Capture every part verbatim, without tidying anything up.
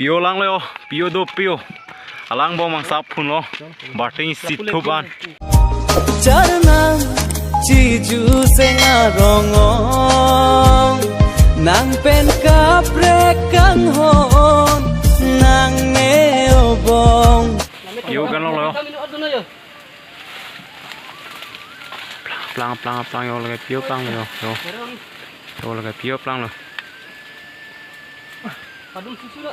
Pio lang lo yo, pio do pio. Alang bong mang sap phun lo. Barting si thup an. Charnang chiju seng arong ong. Nang pen kaprek kanghon. Nang ne obong. Pio kan lo lo yo. Plang, plang, plang yo, lake pio plang yo, yo. Yo, lake pio plang lo. Padum susu lo.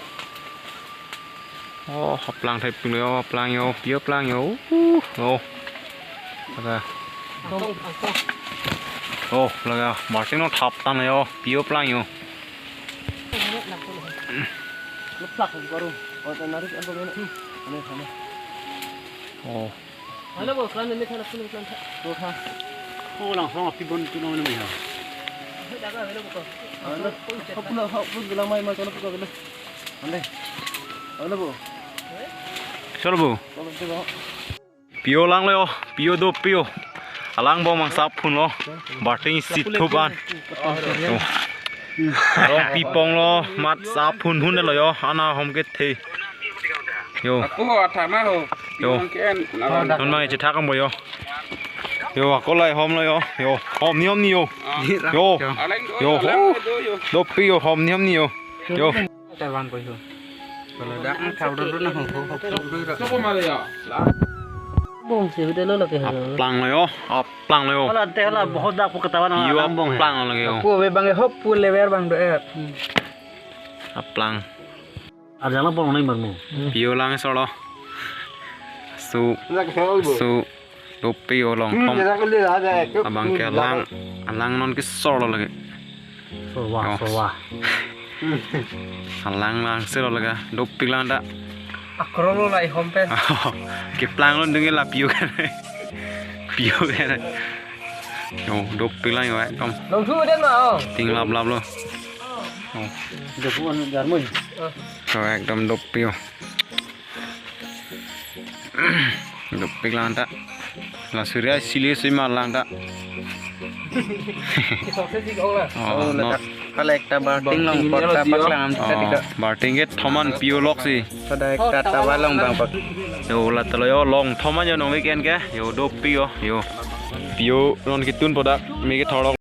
Oh, plang thai pung yo, plang yo, pio plang yo. Uh, oh. Lake. Angtong, angtong. Oh, lake Martin no thap tan yo, pio plang yo. Leplak baru. Oh, tarik apa gini? Aneh, aneh. Oh. Halo, bo, kelang ini, kelang, kelang, kelang. Tuh, ha. Oh, langsung api bon tu namanya ya. Jaga, halo, bo. Halo. Hop, hop, hop, gelang mai, mai, kono, kono, kono. Ande. Halo, bo. Chalo, bo. Kono, kono. Pio lang lo yo, pio do pio. Alang bong mang sap phun lo. Barting si thup an. Yo. Rong pi pong lo, mat sap phun phun lo yo, ana hom kethe. Yo. Ako athama ho. Yo. Iwan ke en, nawan. Non mang chethak ang bo yo. Yo, ako lai hom lo yo. Yo, hom ni hom ni yo. Ah. Yo. Aleng do Yo, yo, aleng ho. Do yo. Do pio hom ni hom ni yo. Yo. Taiwan ko yo. Kalau dak ang thau do na ho ho ho do ra. Soko mare ya. La. Bong si huda lo lake ho. Aplang lo yo. Aplang lo yo. Wala te wala bahut dak pu ketawa na Yo, alang bong hai. Aplang lo lake yo. Pu we bang hop pu lever bang do et. Aplang. Arjang lo pon nai bang mo. Pio lang solo. Su. Nak solo bo. Su. Do pio long Hmm, thom. Jaga ko le ada. Abang ke lang. Alang non ke solo lake. Sorwa, Oh. Sorwa. Alang lang selo lake. Dopik lang ta. Akrong lo lai hom pen. Keplang lo dungi la pio kan. Pio kan. Yo, dopik lang yo ekdom. Long thu den ma, oh. Ting lap lap lo. Oh. Dopu an jar mui. Yo, ekdom dopik yo. Dopik lang ta. La Surya sili sui mar lang ta. Kisok se sik ong la. Oh, Oh, no. Letak. Kalau ekta barting long Barting pot ini apa lo, Dio? Paklang am Oh, tika tika. Barting ke thoman pio lok si. Pada ekta tawa long bang pak. Yo, la telo yo long thoman yo nong weekend ke. Yo, dopik yo. Yo. Pio non kitun podak. Mi ke thorlok